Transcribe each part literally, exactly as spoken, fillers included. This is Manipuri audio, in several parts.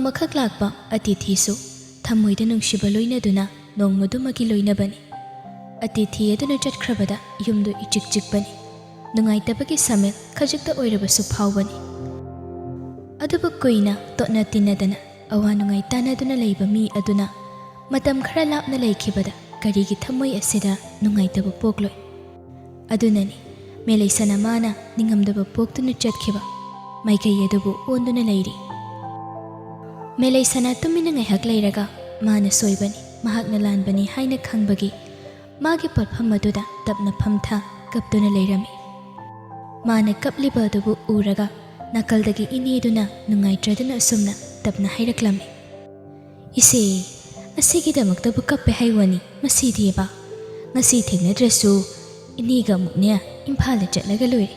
ꯃꯈꯛ ꯂꯥꯛꯄ ꯑꯇꯤꯊꯤꯁꯨ ꯊꯃꯣꯏꯗ ꯅꯨꯡꯁꯤꯕ ꯂꯣꯏꯅꯗꯨꯅ ꯅꯣꯡꯃꯗꯨꯃꯒꯤ ꯂꯣꯏꯅꯕꯅꯤ꯫ ꯑꯇꯤꯊꯤ ꯑꯗꯨꯅ ꯆꯠꯈ꯭ꯔꯕꯗ ꯌꯨꯝꯗꯨ ꯏꯆꯤꯛ ꯆꯤꯛꯄꯅꯤ꯫ ꯅꯨꯡꯉꯥꯏꯇꯕꯒꯤ ꯁꯥꯃꯤꯜ ꯈꯖꯤꯛꯇ ꯑꯣꯏꯔꯕꯁꯨ ꯐꯥꯎꯕꯅꯤ꯫ ꯑꯗꯨꯕꯨ ꯀꯨꯏꯅ ꯇꯣꯠꯅ ꯇꯤꯟꯅꯗꯅ ꯑꯋꯥ ꯅꯨꯡꯉꯥꯏ ꯇꯥꯟꯅꯗꯨꯅ ꯂꯩꯕ ꯃꯤ ꯑꯗꯨꯅ ꯃꯇꯝ ꯈꯔ ꯂꯥꯞꯅ ꯂꯩꯈꯤꯕꯗ ꯀꯔꯤꯒꯤ ꯊꯃꯣꯏ ꯑꯁꯤꯗ ꯅꯨꯡꯉꯥꯏꯇꯕ ꯄꯣꯛꯂꯣꯏ? ꯑꯗꯨꯅꯅꯤ ꯃꯦꯂꯩꯁꯅꯥ ꯃꯥꯅ ꯅꯤꯡꯉꯝꯗꯕ ꯄꯣꯛꯇꯨꯅ ꯆꯠꯈꯤꯕ ꯃꯥꯏꯀꯩ ꯑꯗꯨꯕꯨ ꯑꯣꯟꯗꯨꯅ ꯂꯩꯔꯤ꯫ ꯃꯦꯂꯩꯁꯅꯥ ꯇꯨꯃꯤꯟꯅ ꯉꯥꯏꯍꯥꯛ ꯂꯩꯔꯒ ꯃꯥꯅ ꯁꯣꯏꯕꯅꯤ, ꯃꯍꯥꯛꯅ ꯂꯥꯟꯕꯅꯤ ꯍꯥꯏꯅ ꯈꯪꯕꯒꯤ ꯃꯥꯒꯤ ꯄꯣꯠꯐꯝ ꯑꯗꯨꯗ ꯇꯞꯅ ꯐꯝꯊ ꯀꯞꯇꯨꯅ ꯂꯩꯔꯝꯃꯤ꯫ ꯃꯥꯅ ꯀꯞꯂꯤꯕ ꯑꯗꯨꯕꯨ ꯎꯔꯒ ꯅꯥꯀꯜꯗꯒꯤ ꯏꯅꯦꯗꯨꯅ ꯅꯨꯡꯉꯥꯏꯇ꯭ꯔꯗꯨꯅ ꯑꯁꯨꯝꯅ ꯇꯞꯅ ꯍꯥꯏꯔꯛꯂꯝꯃꯤ, "ꯏꯆꯦ, ꯑꯁꯤꯒꯤꯗꯃꯛꯇꯕꯨ ꯀꯞꯄꯦ ꯍꯥꯏ ꯋꯥꯅꯤ, ꯃꯁꯤꯗꯤꯕ꯫ ꯉꯁꯤ ꯊꯦꯡꯅꯗ꯭ꯔꯁꯨ ꯏꯅꯦꯒ ꯑꯃꯨꯛꯅꯦ ꯏꯝꯐꯥꯜꯗ ꯆꯠꯂꯒ ꯂꯣꯏꯔꯦ꯫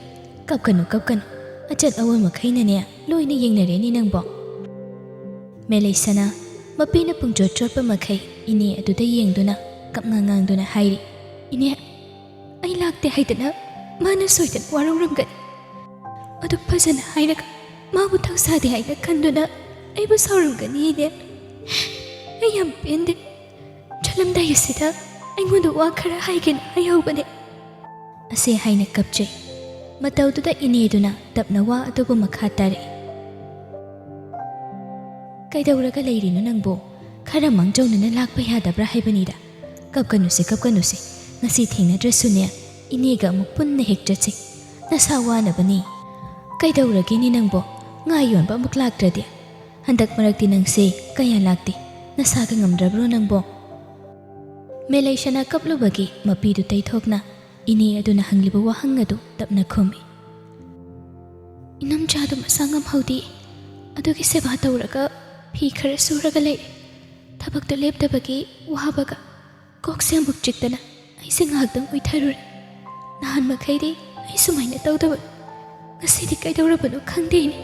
ꯀꯞꯀꯅꯨ, ꯀꯞꯀꯅꯨ, ꯑꯆꯠ ꯑꯋꯣꯟ ꯃꯈꯩꯅꯅꯦ ꯂꯣꯏꯅ ꯌꯦꯡꯅꯔꯦꯅꯤ ꯅꯪꯕꯣ꯫" ꯃꯦꯂꯩꯁꯅꯥ ꯃꯄꯤꯅ ꯄꯨꯡꯆꯣꯠ ꯆꯣꯠꯄ ꯃꯈꯩ ꯏꯅꯦ ꯑꯗꯨꯗ ꯌꯦꯡꯗꯨꯅ ꯀꯞꯉꯥꯡ ꯉꯥꯡꯗꯨꯅ ꯍꯥꯏꯔꯤ, "ꯏꯅꯦ, ꯑꯩ ꯂꯥꯛꯇꯦ ꯍꯥꯏꯗꯅ ꯃꯥꯅ ꯁꯣꯏꯗꯅ ꯋꯥꯔꯧꯔꯝꯒꯅꯤ꯫ ꯑꯗꯨ ꯐꯖꯅ ꯍꯥꯏꯔꯒ ꯃꯥꯕꯨ ꯊꯧꯁꯥꯗꯦ ꯍꯥꯏꯅ ꯈꯟꯗꯨꯅ ꯑꯩꯕꯨ ꯁꯥꯎꯔꯝꯒꯅꯤꯅꯦ꯫ ꯑꯩ ꯌꯥꯝ ꯄꯦꯟꯗꯦ꯫ ꯆꯠꯂꯝꯗꯥꯏ ꯑꯁꯤꯗ ꯑꯩꯉꯣꯟꯗ ꯋꯥ ꯈꯔ ꯍꯥꯏꯒꯦꯅ ꯍꯥꯏꯍꯧꯕꯅꯦ꯫" ꯑꯁꯤ ꯍꯥꯏꯅ ꯀꯞꯆꯩ꯫ ꯃꯇꯧꯗꯨꯗ ꯏꯅꯦꯗꯨꯅ ꯇꯞꯅ ꯋꯥ ꯑꯗꯨꯕꯨ ꯃꯈꯥ ꯇꯥꯔꯛꯏ, "ꯀꯩꯗꯧꯔꯒ ꯂꯩꯔꯤꯅꯣ ꯅꯪꯕꯨ? ꯈꯔ ꯃꯥꯡꯖꯧꯅꯅ ꯂꯥꯛꯄ ꯌꯥꯗꯕ꯭ꯔꯥ ꯍꯥꯏꯕꯅꯤꯗ꯫ ꯀꯞꯀꯅꯨꯁꯦ, ꯀꯞꯀꯅꯨꯁꯦ꯫ ꯉꯁꯤ ꯊꯦꯡꯅꯗ꯭ꯔꯁꯨꯅꯦ, ꯏꯅꯦꯒ ꯑꯃꯨꯛ ꯄꯨꯟꯅ ꯍꯦꯛ ꯆꯠꯁꯤ꯫ ꯅꯁꯥ ꯋꯥꯅꯕꯅꯤ꯫" "ꯀꯩꯗꯧꯔꯒꯦꯅꯦ ꯅꯪꯕꯣ? ꯉꯥ ꯌꯣꯟꯕ ꯑꯃꯨꯛ ꯂꯥꯛꯇ꯭ꯔꯗꯤ? ꯍꯟꯗꯛ ꯃꯔꯛꯇꯤ ꯅꯪꯁꯦ ꯀꯌꯥ ꯂꯥꯛꯇꯦ꯫ ꯅꯁꯥꯒ ꯉꯝꯗ꯭ꯔꯕ꯭ꯔꯣ ꯅꯪꯕꯣ?" ꯃꯦꯂꯩꯁꯅꯥ ꯀꯞꯂꯨꯕꯒꯤ ꯃꯄꯤꯗꯨ ꯇꯩꯊꯣꯛꯅ ꯏꯅꯦ ꯑꯗꯨꯅ ꯍꯪꯂꯤꯕ ꯋꯥꯍꯪ ꯑꯗꯨ ꯇꯞꯅ ꯈꯨꯝꯃꯤ, "ꯏꯅꯝꯆꯥꯗꯨ ꯃꯁꯥ ꯉꯝꯍꯧꯗꯦ꯫ ꯑꯗꯨꯒꯤ ꯁꯦꯕꯥ ꯇꯧꯔꯒ ꯐꯤ ꯈꯔ ꯁꯨꯔꯒ ꯂꯩ꯫ ꯊꯕꯛꯇꯨ ꯂꯦꯞꯇꯕꯒꯤ ꯋꯥꯕꯒ ꯀꯣꯛꯁꯦ ꯑꯃꯨꯛ ꯆꯤꯛꯇꯅ ꯑꯩꯁꯦ ꯉꯥꯏꯍꯥꯛꯇꯪ ꯎꯏꯊꯔꯨꯔꯦ꯫ ꯅꯍꯥꯟ ꯃꯈꯩꯗꯤ ꯑꯩ ꯁꯨꯃꯥꯏꯅ ꯇꯧꯗꯕ꯫ ꯉꯁꯤꯗꯤ ꯀꯩꯗꯧꯔꯕꯅꯣ ꯈꯪꯗꯦꯅꯦ꯫"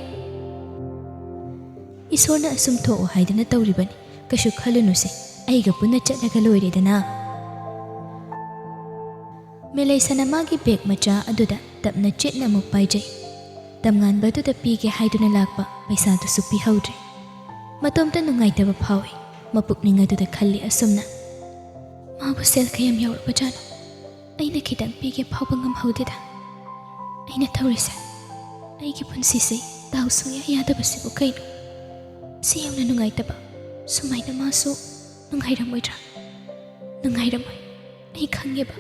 "ꯏꯁꯣꯔꯅ ꯑꯁꯨꯝ ꯊꯣꯛꯑꯣ ꯍꯥꯏꯗꯅ ꯇꯧꯔꯤꯕꯅꯤ꯫ ꯀꯩꯁꯨ ꯈꯜꯂꯨꯅꯨꯁꯦ, ꯑꯩꯒ ꯄꯨꯟꯅ ꯆꯠꯂꯒ ꯂꯣꯏꯔꯦꯗꯅ꯫" ꯃꯦꯂꯩꯁꯅꯥ ꯃꯥꯒꯤ ꯕꯦꯒ ꯃꯆꯥ ꯑꯗꯨꯗ ꯇꯞꯅ ꯆꯦꯠꯅ ꯑꯃꯨꯛ ꯄꯥꯏꯖꯩ꯫ ꯇꯝꯉꯥꯟꯕꯗꯨꯗ ꯄꯤꯒꯦ ꯍꯥꯏꯗꯨꯅ ꯂꯥꯛꯄ ꯄꯩꯁꯥꯗꯨꯁꯨ ꯄꯤꯍꯧꯗ꯭ꯔꯦ꯫ ꯃꯇꯣꯝꯇ ꯅꯨꯡꯉꯥꯏꯇꯕ ꯐꯥꯎꯏ꯫ ꯃꯄꯨꯛꯅꯤꯡ ꯑꯗꯨꯗ ꯈꯜꯂꯤ ꯑꯁꯨꯝꯅ, "ꯃꯥꯕꯨ ꯁꯦꯜ ꯀꯌꯥꯝ ꯌꯥꯎꯔꯕꯖꯥꯠꯅꯣ? ꯑꯩꯅ ꯈꯤꯇꯪ ꯄꯤꯒꯦ ꯐꯥꯎꯕ ꯉꯝꯍꯧꯗꯦꯗ꯫ ꯑꯩꯅ ꯇꯧꯔꯤꯁꯦ, ꯑꯩꯒꯤ ꯄꯨꯟꯁꯤꯁꯦ ꯗꯥꯎ ꯁꯨꯡꯌꯥ ꯌꯥꯗꯕꯁꯤꯕꯨ ꯀꯩꯅꯣ? ꯁꯤ ꯌꯧꯅ ꯅꯨꯡꯉꯥꯏꯇꯕ, ꯁꯨꯃꯥꯏꯅ ꯃꯥꯁꯨ ꯅꯨꯡꯉꯥꯏꯔꯝꯃꯣꯏꯗ꯭ꯔꯥ? ꯅꯨꯡꯉꯥꯏꯔꯝꯃꯣꯏ, ꯑꯩ ꯈꯪꯉꯦꯕ"꯫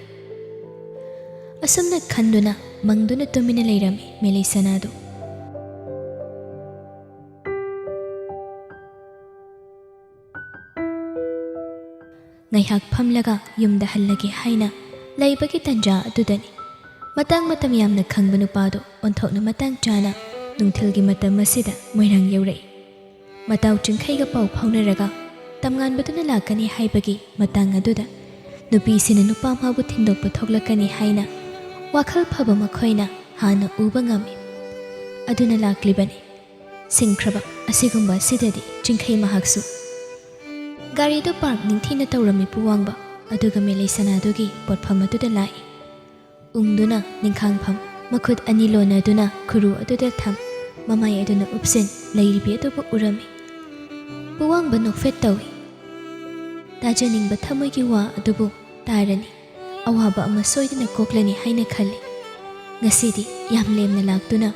ꯑꯁꯨꯝꯅ ꯈꯟꯗꯨꯅ ꯃꯪꯗꯨꯅ ꯇꯨꯃꯤꯟꯅ ꯂꯩꯔꯝꯃꯤ ꯃꯦꯂꯩꯁꯅꯥꯗꯨ꯫ ꯉꯥꯏꯍꯥꯛ ꯐꯝꯂꯒ ꯌꯨꯝꯗ ꯍꯜꯂꯒꯦ ꯍꯥꯏꯅ ꯂꯩꯕꯒꯤ ꯇꯟꯖꯥ ꯑꯗꯨꯗꯅꯤ ꯃꯇꯥꯡ ꯃꯇꯝ ꯌꯥꯝꯅ ꯈꯪꯕ ꯅꯨꯄꯥꯗꯨ ꯑꯣꯟꯊꯣꯛꯅ ꯃꯇꯥꯡ ꯆꯥꯅ ꯅꯨꯡꯊꯤꯜꯒꯤ ꯃꯇꯝ ꯑꯁꯤꯗ ꯃꯣꯏꯔꯥꯡ ꯌꯧꯔꯛꯏ꯫ ꯃꯇꯥꯎ ꯆꯤꯡꯈꯩꯒ ꯄꯥꯎ ꯐꯥꯎꯅꯔꯒ ꯇꯝꯉꯥꯟꯕꯗꯨꯅ ꯂꯥꯛꯀꯅꯤ ꯍꯥꯏꯕꯒꯤ ꯃꯇꯥꯡ ꯑꯗꯨꯗ ꯅꯨꯄꯤꯁꯤꯅ ꯅꯨꯄꯥ ꯑꯃꯕꯨ ꯊꯤꯟꯗꯣꯛꯄ ꯊꯣꯛꯂꯛꯀꯅꯤ ꯍꯥꯏꯅ ꯋꯥꯈꯜ ꯐꯕ ꯃꯈꯣꯏꯅ ꯍꯥꯟꯅ ꯎꯕ ꯉꯝꯃꯤ꯫ ꯑꯗꯨꯅ ꯂꯥꯛꯂꯤꯕꯅꯤ꯫ ꯁꯤꯡꯈ꯭ꯔꯕ ꯑꯁꯤꯒꯨꯝꯕ ꯑꯁꯤꯗꯗꯤ ꯆꯤꯡꯈꯩ ꯃꯍꯥꯛꯁꯨ꯫ ꯒꯥꯔꯤꯗꯨ ꯄꯥꯔꯛ ꯅꯤꯡꯊꯤꯅ ꯇꯧꯔꯝꯃꯤ ꯄꯨꯋꯥꯡꯕ, ꯑꯗꯨꯒ ꯃꯦꯂꯩ ꯁꯅꯥꯗꯨꯒꯤ ꯄꯣꯠꯐꯝ ꯑꯗꯨꯗ ꯂꯥꯛꯏ꯫ ꯎꯪꯗꯨꯅ ꯅꯤꯡꯈꯥꯡꯐꯝ, ꯃꯈꯨꯠ ꯑꯅꯤ ꯂꯣꯟꯅꯗꯨꯅ ꯈꯨꯔꯨ ꯑꯗꯨꯗ ꯊꯝ, ꯃꯃꯥꯏ ꯑꯗꯨꯅ ꯎꯞꯁꯤꯟ ꯂꯩꯔꯤꯕꯤ ꯑꯗꯨꯕꯨ ꯎꯔꯝꯃꯤ꯫ ꯄꯨꯋꯥꯡꯕ ꯅꯣꯛꯐꯦꯠ ꯇꯧꯏ꯫ ꯇꯥꯖꯅꯤꯡꯕ ꯊꯃꯣꯏꯒꯤ ꯋꯥ ꯑꯗꯨꯕꯨ ꯇꯥꯔꯅꯤ, ꯑꯋꯥꯕ ꯑꯃ ꯁꯣꯏꯗꯅ ꯀꯣꯛꯂꯅꯤ ꯍꯥꯏꯅ ꯈꯜꯂꯤ꯫ ꯉꯁꯤꯗꯤ ꯌꯥꯝ ꯂꯦꯝꯅ ꯂꯥꯛꯇꯨꯅ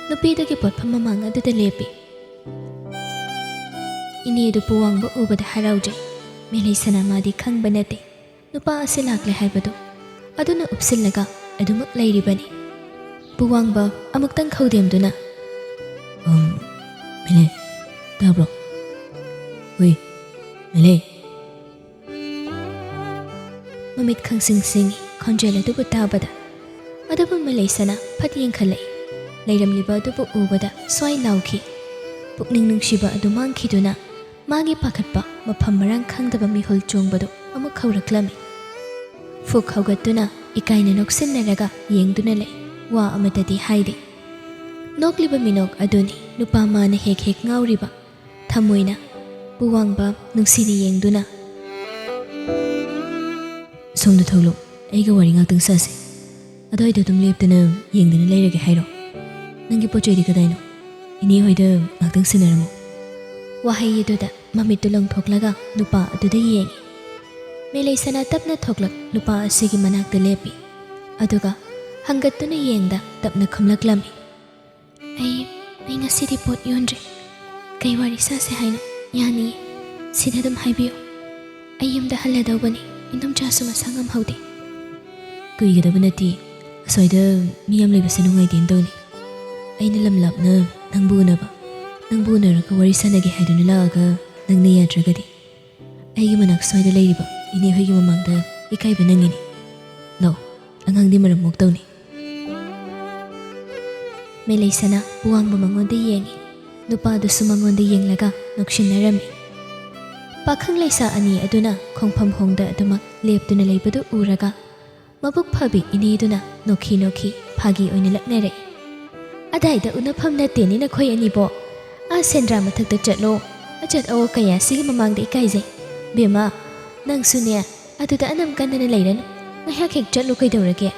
ꯅꯨꯄꯤꯗꯨꯒꯤ ꯄꯣꯠꯐꯝ ꯃꯃꯥꯡ ꯑꯗꯨꯗ ꯂꯦꯞꯄꯤ꯫ ꯏꯅꯦꯗꯨ ꯄꯨꯋꯥꯡꯕ ꯎꯕꯗ ꯍꯔꯥꯎꯖꯩ꯫ ꯃꯦꯂꯩ ꯁꯅꯥ ꯃꯥꯗꯤ ꯈꯪꯕ ꯅꯠꯇꯦ ꯅꯨꯄꯥ ꯑꯁꯤ ꯂꯥꯛꯂꯦ ꯍꯥꯏꯕꯗꯨ꯫ ꯑꯗꯨꯅ ꯎꯞꯁꯤꯜꯂꯒ ꯑꯗꯨꯃꯛ ꯂꯩꯔꯤꯕꯅꯤ꯫ ꯄꯨꯋꯥꯡꯕ ꯑꯃꯨꯛꯇꯪ ꯈꯧꯗꯦꯝꯗꯨꯅ, "ꯑꯝ, ꯃꯦꯂꯩ, ꯇꯥꯕ꯭ꯔꯣ? ꯍꯨꯏ, ꯃꯦꯂꯩ!" ꯃꯃꯤꯠ ꯈꯪꯁꯤꯡ ꯁꯤꯡꯏ ꯈꯣꯟꯖꯦꯜ ꯑꯗꯨꯕꯨ ꯇꯥꯕꯗ꯫ ꯑꯗꯨꯕꯨ ꯃꯦꯂꯩ ꯁꯅꯥ ꯐꯠ ꯌꯦꯡꯈꯠꯂꯛꯏ꯫ ꯂꯩꯔꯝꯂꯤꯕ ꯑꯗꯨꯕꯨ ꯎꯕꯗ ꯁ꯭ꯋꯥꯏ ꯂꯥꯎꯈꯤ꯫ ꯄꯨꯛꯅꯤꯡ ꯅꯨꯡꯁꯤꯕ ꯑꯗꯨ ꯃꯥꯡꯈꯤꯗꯨꯅ ꯃꯥꯒꯤ ꯄꯥꯈꯠꯄ ꯃꯐꯝ ꯃꯔꯥꯡ ꯈꯪꯗꯕ ꯃꯤꯍꯨꯜ ꯆꯣꯡꯕꯗꯨ ꯑꯃꯨꯛ ꯍꯧꯔꯛꯂꯝꯃꯤ꯫ ꯐꯨꯛ ꯍꯧꯒꯠꯇꯨꯅ ꯏꯀꯥꯏꯅ ꯅꯣꯛꯁꯤꯟꯅꯔꯒ ꯌꯦꯡꯗꯨꯅ ꯂꯩ꯫ ꯋꯥ ꯑꯃꯠꯇ ꯗꯤ ꯍꯥꯏꯗꯦ꯫ ꯅꯣꯛꯂꯤꯕ ꯃꯤꯅꯣꯛ ꯑꯗꯨꯅꯤ ꯅꯨꯄꯥ ꯃꯥꯅ ꯍꯦꯛ ꯍꯦꯛ ꯉꯥꯎꯔꯤꯕ꯫ ꯊꯃꯣꯏꯅ ꯄꯨꯋꯥꯡꯕ ꯅꯨꯡꯁꯤꯅ ꯌꯦꯡꯗꯨꯅ, "ꯁꯣꯝꯗ ꯊꯣꯛꯂꯛꯑꯣ, ꯑꯩꯒ ꯋꯥꯔꯤ ꯉꯥꯛꯇꯪ ꯁꯥꯁꯦ꯫ ꯑꯗꯨꯋꯥꯏꯗ ꯑꯗꯨꯝ ꯂꯦꯞꯇꯅ ꯌꯦꯡꯗꯅ ꯂꯩꯔꯒꯦ ꯍꯥꯏꯔꯣ? ꯅꯪꯒꯤ ꯄꯣꯠ ꯆꯩꯗꯤ ꯀꯗꯥꯏꯅꯣ? ꯏꯅꯦ ꯍꯣꯏꯗ ꯉꯥꯛꯇꯪ ꯁꯤꯟꯅꯔꯝꯃꯣ"꯫ ꯋꯥꯍꯩ ꯑꯗꯨꯗ ꯃꯃꯤꯠꯇꯨ ꯂꯪꯊꯣꯛꯂꯒ ꯅꯨꯄꯥ ꯑꯗꯨꯗ ꯌꯦꯡꯉꯤ꯫ ꯃꯦꯂꯩꯁꯅꯥ ꯇꯞꯅ ꯊꯣꯛꯂꯛ ꯅꯨꯄꯥ ꯑꯁꯤꯒꯤ ꯃꯅꯥꯛꯇ ꯂꯦꯞꯄꯤ꯫ ꯑꯗꯨꯒ ꯍꯪꯒꯠꯇꯨꯅ ꯌꯦꯡꯗ ꯇꯞꯅ ꯈꯨꯝꯂꯛꯂꯝꯃꯤ꯫ "ꯑꯩ, ꯑꯩ ꯉꯁꯤꯗꯤ ꯄꯣꯠ ꯌꯣꯟꯗ꯭ꯔꯦ꯫ ꯀꯩ ꯋꯥꯔꯤ ꯁꯥꯁꯦ ꯍꯥꯏꯅꯣ? ꯌꯥꯅꯤꯌꯦ꯫ ꯁꯤꯗ ꯑꯗꯨꯝ ꯍꯥꯏꯕꯤꯌꯨ꯫ ꯑꯩ ꯌꯨꯝꯗ ꯍꯜꯂꯗꯧꯕꯅꯤ꯫ ꯏꯟꯗꯣꯝꯆꯥꯁꯨ ꯃꯁꯥ ꯉꯝꯍꯧꯗꯦ꯫" "ꯀꯨꯏꯒꯗꯕ ꯅꯠꯇꯦ꯫ ꯑꯁ꯭ꯋꯥꯏꯗ ꯃꯤ ꯌꯥꯝ ꯂꯩꯕꯁꯦ ꯅꯨꯡꯉꯥꯏꯇꯦꯅ ꯇꯧꯅꯤ꯫ ꯑꯩꯅ ꯂꯝ ꯂꯥꯞꯅ ꯅꯪꯕꯨ ꯎꯅꯕ, ꯅꯪꯕꯨ ꯎꯅꯔꯒ ꯋꯥꯔꯤ ꯁꯥꯟꯅꯒꯦ ꯍꯥꯏꯗꯨꯅ ꯂꯥꯛꯑꯒ ꯅꯪꯅ ꯌꯥꯗ꯭ꯔꯒꯗꯤ꯫ ꯑꯩꯒꯤ ꯃꯅꯥꯛ ꯁ꯭ꯋꯥꯏꯗ ꯂꯩꯔꯤꯕ ꯏꯅꯦ ꯍꯣꯏꯒꯤ ꯃꯃꯥꯡꯗ ꯏꯀꯥꯏꯕ ꯅꯪꯉꯤꯅꯤ꯫ ꯂꯥꯛꯑꯣ, ꯑꯉꯥꯡꯗꯤ ꯃꯔꯝ ꯃꯣꯛꯇꯧꯅꯤ꯫" ꯃꯦꯂꯩꯁꯅꯥ ꯄꯨꯋꯥꯡꯕ ꯃꯉꯣꯟꯗ ꯌꯦꯡꯉꯤ꯫ ꯅꯨꯄꯥꯗꯨꯁꯨ ꯃꯉꯣꯟꯗ ꯌꯦꯡꯂꯒ ꯅꯣꯛꯁꯤꯟꯅꯔꯝꯃꯤ꯫ ꯄꯥꯈꯪ ꯂꯩꯁꯥ ꯑꯅꯤ ꯑꯗꯨꯅ ꯈꯣꯡꯐꯝ ꯍꯣꯡꯗ ꯑꯗꯨꯃꯛ ꯂꯦꯞꯇꯨꯅ ꯂꯩꯕꯗꯨ ꯎꯔꯒ ꯃꯕꯨꯛ ꯐꯕꯤ ꯏꯅꯦꯗꯨꯅ ꯅꯣꯛꯈꯤ ꯅꯣꯛꯈꯤ ꯐꯥꯒꯤ ꯑꯣꯏꯅ ꯂꯛꯅꯔꯛꯏ꯫ "ꯑꯗꯥꯏꯗ ꯎꯅꯐꯝ ꯅꯠꯇꯦꯅꯦ ꯅꯈꯣꯏ ꯑꯅꯤꯕꯣ꯫ ꯑꯥ ꯁꯦꯟꯗ꯭ꯔꯥ ꯃꯊꯛꯇ ꯆꯠꯂꯣ꯫ ꯑꯆꯠ ꯑꯋꯣꯛ ꯀꯌꯥꯁꯤꯒꯤ ꯃꯃꯥꯡꯗ ꯏꯀꯥꯏꯖꯩ꯫ ꯕꯦꯝꯃ, ꯅꯪꯁꯨꯅꯦ ꯑꯗꯨꯗ ꯑꯅꯝ ꯀꯟꯗꯅ ꯂꯩꯔꯅꯨ꯫ ꯉꯥꯏꯍꯥꯛ ꯍꯦꯛ ꯆꯠꯂꯨ ꯀꯩꯗꯧꯔꯒꯦ?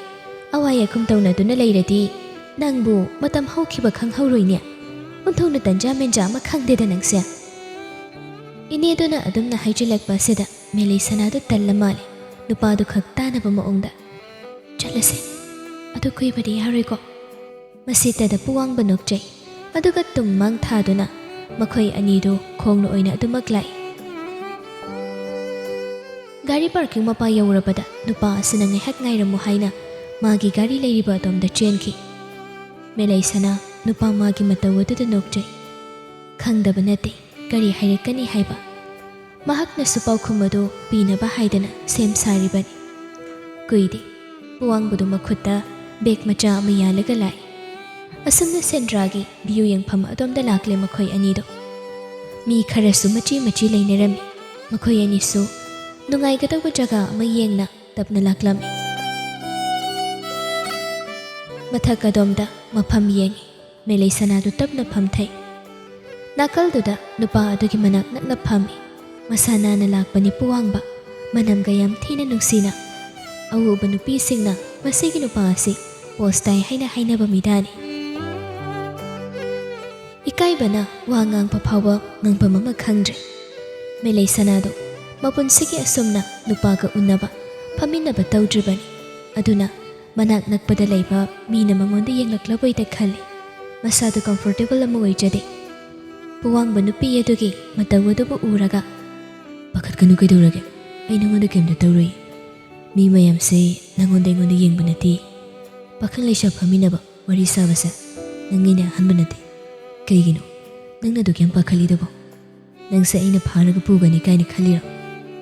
ꯑꯋꯥ ꯌꯥꯈꯨꯝ ꯇꯧꯅꯗꯨꯅ ꯂꯩꯔꯗꯤ ꯅꯪꯕꯨ ꯃꯇꯝ ꯍꯧꯈꯤꯕ ꯈꯪꯍꯧꯔꯣꯏꯅꯦ꯫ ꯑꯣꯟꯊꯣꯛꯅ ꯇꯟꯖꯥ ꯃꯦꯟꯖꯥ ꯑꯃ ꯈꯪꯗꯦꯗ ꯅꯪꯁꯦ꯫" ꯏꯅꯦꯗꯨꯅ ꯑꯗꯨꯝꯅ ꯍꯥꯏꯖꯤꯜꯂꯛꯄ ꯑꯁꯤꯗ ꯃꯦꯂꯩꯁꯅꯥꯗꯨ ꯇꯜꯂ ꯃꯥꯜꯂꯦ꯫ ꯅꯨꯄꯥꯗꯨ ꯈꯛ ꯇꯥꯅꯕ ꯃꯑꯣꯡꯗ, "ꯆꯠꯂꯁꯦ꯫ ꯑꯗꯨ ꯀꯨꯏꯕꯗꯤ ꯌꯥꯔꯣꯏꯀꯣ?" ꯃꯁꯤꯇꯗ ꯄꯨꯋꯥꯡꯕ ꯅꯣꯛꯆꯩ꯫ ꯑꯗꯨꯒ ꯇꯨꯡ ꯃꯥꯡ ꯊꯥꯗꯨꯅ ꯃꯈꯣꯏ ꯑꯅꯤꯗꯨ ꯈꯣꯡꯅ ꯑꯣꯏꯅ ꯑꯗꯨꯃꯛ ꯂꯥꯛꯏ꯫ ꯒꯥꯔꯤ ꯄꯥꯔꯀꯤꯡ ꯃꯄꯥ ꯌꯧꯔꯕꯗ ꯅꯨꯄꯥ ꯑꯁꯤꯅ ꯉꯥꯏꯍꯥꯛ ꯉꯥꯏꯔꯝꯃꯨ ꯍꯥꯏꯅ ꯃꯥꯒꯤ ꯒꯥꯔꯤ ꯂꯩꯔꯤꯕ ꯑꯗꯣꯝꯗ ꯆꯦꯟꯈꯤ꯫ ꯃꯦꯂꯩꯁꯅꯥ ꯅꯨꯄꯥ ꯃꯥꯒꯤ ꯃꯇꯧ ꯑꯗꯨꯗ ꯅꯣꯛꯆꯩ꯫ ꯈꯪꯗꯕ ꯅꯠꯇꯦ ꯀꯔꯤ ꯍꯥꯏꯔꯛꯀꯅꯤ ꯍꯥꯏꯕ꯫ ꯃꯍꯥꯛꯅꯁꯨ ꯄꯥꯎꯈꯨꯝ ꯑꯗꯨ ꯄꯤꯅꯕ ꯍꯥꯏꯗꯅ ꯁꯦꯝ ꯁꯥꯔꯤꯕꯅꯤ꯫ ꯀꯨꯏꯗꯦ, ꯄꯨꯋꯥꯡꯕꯗꯨ ꯃꯈꯨꯠꯇ ꯕꯦꯒ ꯃꯆꯥ ꯑꯃ ꯌꯥꯜꯂꯒ ꯂꯥꯛꯏ꯫ ꯑꯁꯨꯝꯅ ꯁꯦꯟꯗ꯭ꯔꯥꯒꯤ ꯚ꯭ꯌꯨ ꯌꯦꯡꯐꯝ ꯑꯗꯣꯝꯗ ꯂꯥꯛꯂꯦ ꯃꯈꯣꯏ ꯑꯅꯤꯗꯨ꯫ ꯃꯤ ꯈꯔꯁꯨ ꯃꯆꯤ ꯃꯆꯤ ꯂꯩꯅꯔꯝꯃꯤ꯫ ꯃꯈꯣꯏ ꯑꯅꯤꯁꯨ ꯅꯨꯡꯉꯥꯏꯒꯗꯧꯕ ꯖꯒꯥ ꯑꯃ ꯌꯦꯡꯅ ꯇꯞꯅ ꯂꯥꯛꯂꯝꯃꯤ꯫ ꯃꯊꯛ ꯑꯗꯣꯝꯗ ꯃꯐꯝ ꯌꯦꯡꯉꯤ꯫ ꯃꯦꯂꯩꯁꯅꯥꯗꯨ ꯇꯞꯅ ꯐꯝꯊꯩ꯫ ꯅꯥꯀꯜꯗꯨꯗ ꯅꯨꯄꯥ ꯑꯗꯨꯒꯤ ꯃꯅꯥꯛ ꯅꯛꯅ ꯐꯝꯃꯤ꯫ ꯃꯁꯥ ꯅꯥꯟꯅ ꯂꯥꯛꯄꯅꯤ ꯄꯨꯋꯥꯡꯕ꯫ ꯃꯅꯝꯒ ꯌꯥꯝ ꯊꯤꯅ ꯅꯨꯡꯁꯤꯅ꯫ ꯑꯎꯕ ꯅꯨꯄꯤꯁꯤꯡꯅ ꯃꯁꯤꯒꯤ ꯅꯨꯄꯥ ꯑꯁꯤ ꯄꯣꯁ ꯇꯥꯏ ꯍꯥꯏꯅ ꯍꯥꯏꯅꯕ ꯃꯤꯗꯥꯅꯤ꯫ ꯏꯀꯥꯏꯕꯅ ꯋꯥ ꯉꯥꯡꯕ ꯐꯥꯎꯕ ꯉꯥꯡꯐꯝ ꯑꯃ ꯈꯪꯗ꯭ꯔꯦ꯫ ꯃꯦꯂꯩ ꯁꯅꯥꯗꯣ ꯃꯄꯨꯟꯁꯤꯒꯤ ꯑꯁꯨꯝꯅ ꯅꯨꯄꯥꯒ ꯎꯅꯕ, ꯐꯝꯃꯤꯟꯅꯕ ꯇꯧꯗ꯭ꯔꯤꯕꯅꯤ꯫ ꯑꯗꯨꯅ ꯃꯅꯥꯛ ꯅꯛꯄꯗ ꯂꯩꯕ ꯃꯤꯅ ꯃꯉꯣꯟꯗ ꯌꯦꯡꯂꯛꯂꯕꯣꯏꯗ ꯈꯜꯂꯤ꯫ ꯃꯁꯥꯗꯨ comfortable ꯑꯃ ꯑꯣꯏꯖꯗꯦ꯫ ꯄꯨꯋꯥꯡꯕ ꯅꯨꯄꯤ ꯑꯗꯨꯒꯤ ꯃꯇꯧ ꯑꯗꯨꯕꯨ ꯎꯔꯒ, "ꯄꯥꯈꯠꯀꯅꯨ, ꯀꯩꯗꯧꯔꯒꯦ? ꯑꯩ ꯅꯉꯣꯟꯗ ꯀꯩꯝꯇ ꯇꯧꯔꯣꯏ꯫ ꯃꯤ ꯃꯌꯥꯝꯁꯦ ꯅꯉꯣꯟꯗ ꯑꯩꯉꯣꯟꯗ ꯌꯦꯡꯕ ꯅꯠꯇꯦ꯫ ꯄꯥꯈꯪ ꯂꯩꯁꯥ ꯐꯝꯃꯤꯟꯅꯕ, ꯋꯥꯔꯤ ꯁꯥꯕꯁꯦ ꯅꯪ ꯑꯩꯅ ꯑꯍꯥꯟꯕ ꯅꯠꯇꯦ꯫ ꯀꯩꯒꯤꯅꯣ ꯅꯪꯅ ꯑꯗꯨꯛ ꯌꯥꯝ ꯄꯥꯈꯠꯂꯤꯗꯨꯕꯣ? ꯅꯪꯁꯦ ꯑꯩꯅ ꯐꯥꯔꯒ ꯄꯨꯒꯅꯤ ꯀꯥꯏꯅ ꯈꯜꯂꯤꯔꯣ?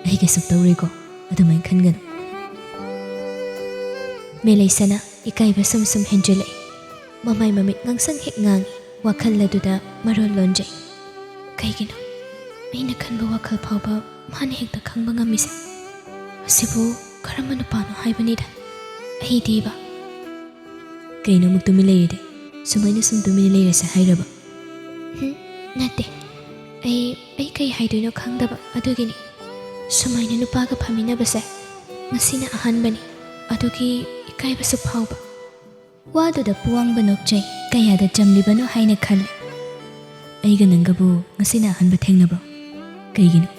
ꯑꯩ ꯀꯩꯁꯨ ꯇꯧꯔꯣꯏꯀꯣ, ꯑꯗꯨꯃꯥꯏꯅ ꯈꯟꯒꯅꯨ꯫" ꯃꯦꯂꯩꯁꯅꯥ ꯏꯀꯥꯏꯕ ꯁꯨꯝ ꯁꯨꯝ ꯍꯦꯟꯖꯤꯜꯂꯛꯏ꯫ ꯃꯃꯥꯏ ꯃꯃꯤꯠ ꯉꯥꯡꯁꯪ ꯍꯦꯛ ꯉꯥꯡꯏ, ꯋꯥꯈꯜ ꯑꯗꯨꯗ ꯃꯔꯣꯜ ꯂꯣꯟꯖꯩ꯫ "ꯀꯩꯒꯤꯅꯣ ꯑꯩꯅ ꯈꯟꯕ ꯋꯥꯈꯜ ꯐꯥꯎꯕ ꯃꯥꯅ ꯍꯦꯛꯇ ꯈꯪꯕ ꯉꯝꯃꯤꯁꯦ? ꯑꯁꯤꯕꯨ ꯀꯔꯝꯕ ꯅꯨꯄꯥꯅꯣ ꯍꯥꯏꯕꯅꯤꯗ꯫ ꯑꯩꯗꯤꯕ꯫" "ꯀꯩꯅꯣ ꯑꯃꯨꯛ ꯇꯨꯃꯤꯟ ꯂꯩꯔꯤꯗꯤ? ꯁꯨꯃꯥꯏꯅ ꯁꯨꯝ ꯇꯨꯃꯤꯟꯅ ꯂꯩꯔꯁꯦ ꯍꯥꯏꯔꯕ?" "ꯍꯨꯝ, ꯅꯠꯇꯦ꯫ ꯑꯩ, ꯑꯩ ꯀꯩ ꯍꯥꯏꯗꯣꯏꯅꯣ ꯈꯪꯗꯕ ꯑꯗꯨꯒꯤꯅꯤ꯫ ꯁꯨꯃꯥꯏꯅ ꯅꯨꯄꯥꯒ ꯐꯝꯃꯤꯟꯅꯕꯁꯦ ꯉꯁꯤꯅ ꯑꯍꯥꯟꯕꯅꯤ꯫ ꯑꯗꯨꯒꯤ ꯏꯀꯥꯏꯕꯁꯨ ꯐꯥꯎꯕ꯫" ꯋꯥꯗꯨꯗ ꯄꯨꯋꯥꯡꯕ ꯅꯣꯛꯆꯩ꯫ ꯀꯌꯥꯗ ꯆꯝꯂꯤꯕꯅꯣ ꯍꯥꯏꯅ ꯈꯜꯂꯤ꯫ "ꯑꯩꯒ ꯅꯪꯒꯕꯨ ꯉꯁꯤꯅ ꯑꯍꯥꯟꯕ ꯊꯦꯡꯅꯕ꯭ꯔꯣ? ꯀꯩꯒꯤꯅꯣ?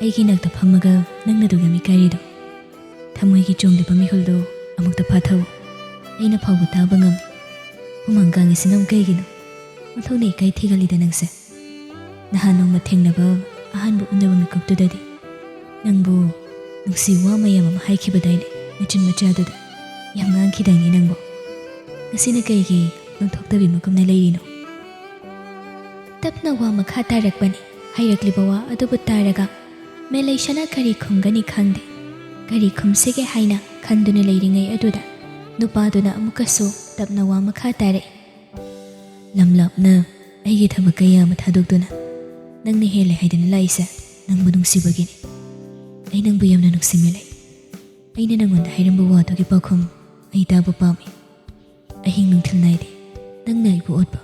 ꯑꯩꯒꯤ ꯏꯅꯥꯛꯇ ꯐꯝꯃꯒ ꯅꯪꯅ ꯑꯗꯨꯛ ꯌꯥꯝ ꯏꯀꯥꯏꯔꯤꯗꯣ? ꯊꯃꯣꯏꯒꯤ ꯆꯣꯡꯂꯤꯕ ꯃꯤꯍꯨꯜꯗꯣ ꯑꯃꯨꯛꯇ ꯐꯥꯊꯧ꯫ ꯑꯩꯅ ꯐꯥꯎꯕ ꯇꯥꯕ ꯉꯝꯃꯤ꯫ ꯍꯨꯃꯥꯡ ꯀꯥꯡꯉꯤꯁꯤꯅ ꯑꯃꯨꯛ ꯀꯩꯒꯤꯅꯣ? ꯑꯣꯟꯊꯣꯛꯅ ꯏꯀꯥꯏ ꯊꯤꯒꯜꯂꯤꯗ ꯅꯪꯁꯦ꯫ ꯅꯍꯥꯟ ꯅꯣꯡꯃ ꯊꯦꯡꯅꯕ ꯑꯍꯥꯟꯕ ꯎꯅꯕ ꯃꯤꯀꯨꯞꯇꯨꯗꯗꯤ ꯅꯪꯕꯨ ꯅꯨꯡꯁꯤ ꯋꯥ ꯃꯌꯥꯝ ꯑꯃ ꯍꯥꯏꯈꯤꯕꯗꯥꯏꯅꯦ, ꯅꯆꯤꯟ ꯃꯆꯥꯗꯨꯗ ꯌꯥꯝ ꯉꯥꯡꯈꯤꯗꯥꯏꯅꯦ ꯅꯪꯕꯨ? ꯉꯁꯤꯅ ꯀꯩꯒꯤ ꯑꯣꯟꯊꯣꯛꯇꯕꯤ ꯃꯀꯨꯞꯅ ꯂꯩꯔꯤꯅꯣ?" ꯇꯞꯅ ꯋꯥ ꯃꯈꯥ ꯇꯥꯔꯛꯄꯅꯤ꯫ ꯍꯥꯏꯔꯛꯂꯤꯕ ꯋꯥ ꯑꯗꯨꯕꯨ ꯇꯥꯔꯒ ꯃꯦꯂꯩꯁꯅꯥ ꯀꯔꯤ ꯈꯨꯝꯒꯅꯤ ꯈꯪꯗꯦ꯫ ꯀꯔꯤ ꯈꯨꯝꯁꯤꯒꯦ ꯍꯥꯏꯅ ꯈꯟꯗꯨꯅ ꯂꯩꯔꯤꯉꯩ ꯑꯗꯨꯗ ꯅꯨꯄꯥꯗꯨꯅ ꯑꯃꯨꯛꯀꯁꯨ ꯇꯞꯅ ꯋꯥ ꯃꯈꯥ ꯇꯥꯔꯛꯏ꯫ "ꯂꯝ ꯂꯥꯞꯅ ꯑꯩꯒꯤ ꯊꯕꯛ ꯀꯌꯥ ꯑꯃ ꯊꯥꯗꯣꯛꯇꯨꯅ ꯅꯪꯅ ꯍꯦꯜꯂꯦ ꯍꯥꯏꯗꯅ ꯂꯥꯛꯏꯁꯦ ꯅꯪꯕꯨ ꯅꯨꯡꯁꯤꯕꯒꯤꯅꯤ꯫ ꯑꯩ ꯅꯪꯕꯨ ꯌꯥꯝꯅ ꯅꯨꯡꯁꯤ, ꯃꯦꯂꯩ꯫ ꯑꯩꯅ ꯅꯪꯉꯣꯟꯗ ꯍꯥꯏꯔꯝꯕ ꯋꯥꯗꯨꯒꯤ ꯄꯥꯎꯈꯨꯝ ꯑꯩ ꯇꯥꯕ ꯄꯥꯝꯃꯤ꯫ ꯑꯍꯤꯡ ꯅꯨꯡꯊꯤꯜ ꯅꯥꯏꯗꯦ ꯅꯪꯅ ꯑꯩꯕꯨ ꯑꯣꯠꯄ꯫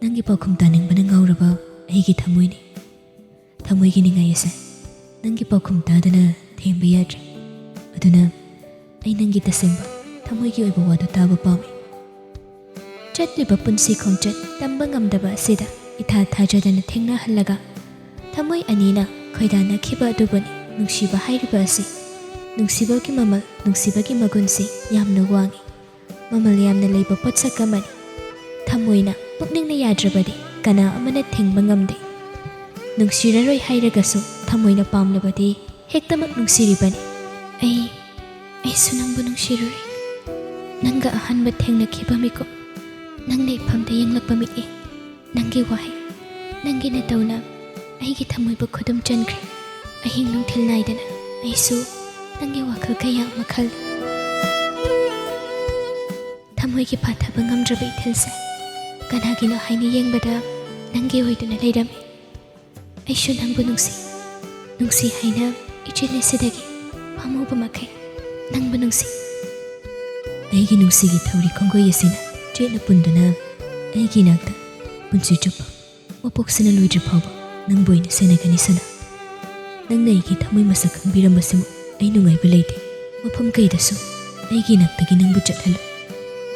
ꯅꯪꯒꯤ ꯄꯥꯎꯈꯨꯝ ꯇꯥꯅꯤꯡꯕꯅ ꯉꯥꯎꯔꯕ ꯑꯩꯒꯤ ꯊꯃꯣꯏꯅꯤ꯫ ꯊꯃꯣꯏꯒꯤ ꯅꯤꯡꯉꯥꯏ ꯑꯁꯦ ꯅꯪꯒꯤ ꯄꯥꯎꯈꯨꯝ ꯇꯥꯗꯅ ꯊꯦꯝꯕ ꯌꯥꯗ꯭ꯔꯦ꯫ ꯑꯗꯨꯅ ꯑꯩ ꯅꯪꯒꯤ ꯇꯁꯦꯡꯕ ꯊꯃꯣꯏꯒꯤ ꯑꯣꯏꯕ ꯋꯥꯗꯨ ꯇꯥꯕ ꯄꯥꯝꯃꯤ꯫" ꯆꯠꯂꯤꯕ ꯄꯨꯟꯁꯤ ꯈꯣꯡꯆꯠ ꯇꯝꯕ ꯉꯝꯗꯕ ꯑꯁꯤꯗ ꯏꯊꯥ ꯊꯥꯖꯗꯅ ꯊꯦꯡꯅꯍꯜꯂꯒ, ꯊꯃꯣꯏ ꯑꯅꯤꯅ ꯈꯣꯏꯗꯥꯅꯈꯤꯕ ꯑꯗꯨꯕꯨꯅꯤ ꯅꯨꯡꯁꯤꯕ ꯍꯥꯏꯔꯤꯕ ꯑꯁꯤ꯫ ꯅꯨꯡꯁꯤꯕꯒꯤ ꯃꯃꯜ, ꯅꯨꯡꯁꯤꯕꯒꯤ ꯃꯒꯨꯟꯁꯤ ꯌꯥꯝꯅ ꯋꯥꯡꯏ꯫ ꯃꯃꯜ ꯌꯥꯝꯅ ꯂꯩꯕ ꯄꯣꯠꯁꯛ ꯑꯃꯅꯤ꯫ ꯊꯃꯣꯏꯅ, ꯄꯨꯛꯅꯤꯡꯅ ꯌꯥꯗ꯭ꯔꯕꯗꯤ ꯀꯅꯥ ꯑꯃꯅ ꯊꯤꯡꯕ ꯉꯝꯗꯦ꯫ ꯅꯨꯡꯁꯤꯔꯔꯣꯏ ꯍꯥꯏꯔꯒꯁꯨ ꯊꯃꯣꯏꯅ ꯄꯥꯝꯂꯕꯗꯤ ꯍꯦꯛꯇꯃꯛ ꯅꯨꯡꯁꯤꯔꯤꯕꯅꯤ꯫ ꯑꯩ, ꯑꯩꯁꯨ ꯅꯪꯕꯨ ꯅꯨꯡꯁꯤꯔꯨꯔꯦ꯫ ꯅꯪꯒ ꯑꯍꯥꯟꯕ ꯊꯦꯡꯅꯈꯤꯕ ꯃꯤꯀꯨꯞ, ꯅꯪꯅ ꯏꯐꯝꯗ ꯌꯦꯡꯂꯛꯄ ꯃꯤꯠꯌꯦꯡ, ꯅꯪꯒꯤ ꯋꯥꯍꯩ, ꯅꯪꯒꯤ ꯅꯇꯧꯅ ꯑꯩꯒꯤ ꯊꯃꯣꯏꯕꯨ ꯈꯨꯗꯨꯝ ꯆꯟꯈ꯭ꯔꯦ꯫ ꯑꯍꯤꯡ ꯅꯨꯡꯊꯤꯜ ꯅꯥꯏꯗꯅ ꯑꯩꯁꯨ ꯅꯪꯒꯤ ꯋꯥꯈꯜ ꯀꯌꯥ ꯑꯃ ꯈꯜꯂꯤ꯫ ꯊꯃꯣꯏꯒꯤ ꯐꯥꯊꯕ ꯉꯝꯗ꯭ꯔꯕ ꯏꯊꯤꯜꯁꯦ ꯀꯅꯥꯒꯤꯅꯣ ꯍꯥꯏꯅ ꯌꯦꯡꯕꯗ ꯅꯪꯒꯤ ꯑꯣꯏꯗꯨꯅ ꯂꯩꯔꯝꯃꯤ꯫ ꯑꯩꯁꯨ ꯅꯪꯕꯨ ꯅꯨꯡꯁꯤ, ꯅꯨꯡꯁꯤ ꯍꯥꯏꯅ ꯏꯆꯦꯜ ꯑꯁꯤꯗꯒꯤ ꯐꯝꯍꯧꯕ ꯃꯈꯩ ꯅꯪꯕꯨ ꯅꯨꯡꯁꯤ꯫ ꯑꯩꯒꯤ ꯅꯨꯡꯁꯤꯒꯤ ꯊꯧꯔꯤ ꯈꯣꯡꯒꯣꯏ ꯑꯁꯤꯅ ꯆꯦꯠꯅ ꯄꯨꯟꯗꯨꯅ ꯑꯩꯒꯤ ꯏꯅꯥꯛꯇ ꯄꯨꯟꯁꯤ ꯆꯨꯞꯄ, ꯃꯄꯣꯛꯁꯤꯅ ꯂꯣꯏꯗ꯭ꯔꯤ ꯐꯥꯎꯕ ꯅꯪꯕꯨ ꯑꯩꯅ ꯁꯦꯟꯅꯒꯅꯤ ꯁꯅꯥ꯫ ꯅꯪꯅ ꯑꯩꯒꯤ ꯊꯃꯣꯏ ꯃꯁꯛ ꯈꯪꯕꯤꯔꯝꯕꯁꯤꯃꯨꯛ ꯑꯩ ꯅꯨꯡꯉꯥꯏꯕ ꯂꯩꯇꯦ꯫ ꯃꯐꯝ ꯀꯩꯗꯁꯨ ꯑꯩꯒꯤ ꯏꯅꯥꯛꯇꯒꯤ ꯅꯪꯕꯨ ꯆꯠꯍꯜꯂꯨ꯫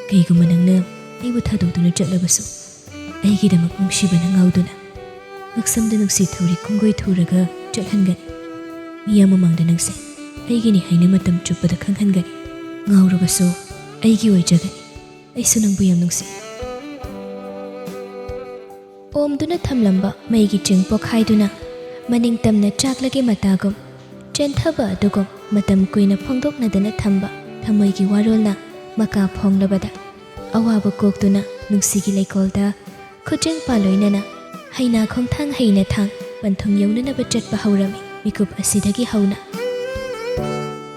ꯀꯩꯒꯨꯝꯕ ꯅꯪꯅ ꯑꯩꯕꯨ ꯊꯥꯗꯣꯛꯇꯨꯅ ꯆꯠꯂꯕꯁꯨ, ꯑꯩꯒꯤꯗꯃꯛ ꯅꯨꯡꯁꯤꯕꯅ ꯉꯥꯎꯗꯨꯅ, ꯉꯛꯁꯝꯗ ꯅꯨꯡꯁꯤ ꯊꯧꯔꯤ ꯈꯣꯡꯒꯣꯏ ꯊꯨꯔꯒ ꯆꯠꯍꯟꯒꯅꯤ꯫ ꯃꯤꯌꯥꯝ ꯃꯃꯥꯡꯗ ꯅꯪꯁꯦ ꯑꯩꯒꯤꯅꯤ ꯍꯥꯏꯅ ꯃꯇꯝ ꯆꯨꯞꯄꯗ ꯈꯪꯍꯟꯒꯅꯤ꯫ ꯉꯥꯎꯔꯕꯁꯨ ꯑꯩꯒꯤ ꯑꯣꯏꯖꯒꯅꯤ꯫ ꯑꯩꯁꯨ ꯅꯪꯕꯨ ꯌꯥꯝ ꯅꯨꯡꯁꯤ꯫ ꯑꯣꯝꯗꯨꯅ ꯊꯝꯂꯝꯕ ꯃꯩꯒꯤ ꯆꯤꯡ ꯄꯣꯛꯈꯥꯏꯗꯨꯅ, ꯃꯅꯤꯡ ꯇꯝꯅ ꯆꯥꯛꯂꯒꯦ ꯃꯇꯥꯒꯨꯝ ꯆꯦꯟꯊꯕ ꯑꯗꯨꯒꯨꯝ, ꯃꯇꯝ ꯀꯨꯏꯅ ꯐꯣꯡꯗꯣꯛꯅꯗꯅ ꯊꯝꯕ ꯊꯃꯣꯏꯒꯤ ꯋꯥꯔꯣꯜꯅ ꯃꯀꯥ ꯐꯣꯡꯂꯕꯗ, ꯑꯋꯥꯕ ꯀꯣꯛꯇꯨꯅ ꯅꯨꯡꯁꯤꯒꯤ ꯂꯩꯀꯣꯜꯗ ꯈꯨꯖꯤꯡ ꯄꯥꯂꯣꯏꯅꯅ, ꯍꯩꯅꯥ ꯈꯣꯡꯊꯥꯡ ꯍꯩꯅ ꯊꯥꯡ ꯄꯟꯊꯨꯡ ꯌꯧꯅꯅꯕ ꯆꯠꯄ ꯍꯧꯔꯝꯃꯤ ꯃꯤꯀꯨꯞ ꯑꯁꯤꯗꯒꯤ ꯍꯧꯅ꯫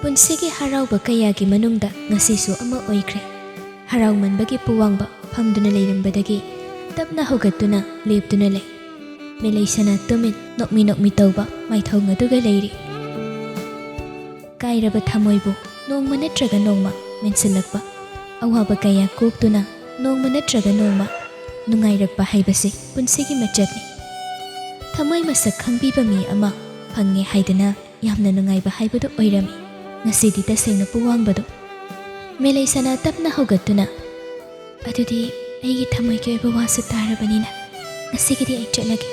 ꯄꯨꯟꯁꯤꯒꯤ ꯍꯔꯥꯎꯕ ꯀꯌꯥꯒꯤ ꯃꯅꯨꯡꯗ ꯉꯁꯤꯁꯨ ꯑꯃ ꯑꯣꯏꯈ꯭ꯔꯦ꯫ ꯍꯔꯥꯎꯃꯟꯕꯒꯤ ꯄꯨꯋꯥꯡꯕ ꯐꯝꯗꯨꯅ ꯂꯩꯔꯝꯕꯗꯒꯤ ꯇꯞꯅ ꯍꯧꯒꯠꯇꯨꯅ ꯂꯦꯞꯇꯨꯅ ꯂꯩ꯫ ꯃꯦꯂꯩ ꯁꯅꯥ ꯇꯨꯃꯤꯟ ꯅꯣꯛꯃꯤ ꯅꯣꯛꯃꯤ ꯇꯧꯕ ꯃꯥꯏꯊꯣꯡ ꯑꯗꯨꯒ ꯂꯩꯔꯤ꯫ ꯀꯥꯏꯔꯕ ꯊꯃꯣꯏꯕꯨ ꯅꯣꯡꯃ ꯅꯠꯇ꯭ꯔꯒ ꯅꯣꯡꯃ ꯃꯦꯟꯁꯤꯜꯂꯛꯄ, ꯑꯋꯥꯕ ꯀꯌꯥ ꯀꯣꯛꯇꯨꯅ ꯅꯣꯡꯃ ꯅꯠꯇ꯭ꯔꯒ ꯅꯣꯡꯃ ꯅꯨꯡꯉꯥꯏꯔꯛꯄ ꯍꯥꯏꯕꯁꯤ ꯄꯨꯟꯁꯤꯒꯤ ꯃꯆꯠꯅꯤ꯫ ꯊꯃꯣꯏ ꯃꯁꯛ ꯈꯪꯕꯤꯕ ꯃꯤ ꯑꯃ ꯐꯪꯉꯦ ꯍꯥꯏꯗꯅ ꯌꯥꯝꯅ ꯅꯨꯡꯉꯥꯏꯕ ꯍꯥꯏꯕꯗꯨ ꯑꯣꯏꯔꯝꯃꯤ ꯉꯁꯤꯗꯤ ꯇꯁꯦꯡꯅ ꯄꯨꯋꯥꯡꯕꯗꯨ꯫ ꯃꯦꯂꯩ ꯁꯅꯥ ꯇꯞꯅ ꯍꯧꯒꯠꯇꯨꯅ, "ꯑꯗꯨꯗꯤ ꯑꯩꯒꯤ ꯊꯃꯣꯏꯒꯤ ꯑꯣꯏꯕ ꯋꯥꯁꯨ ꯇꯥꯔꯕꯅꯤꯅ ꯉꯁꯤꯒꯤꯗꯤ ꯑꯩ ꯆꯠꯂꯒꯦ꯫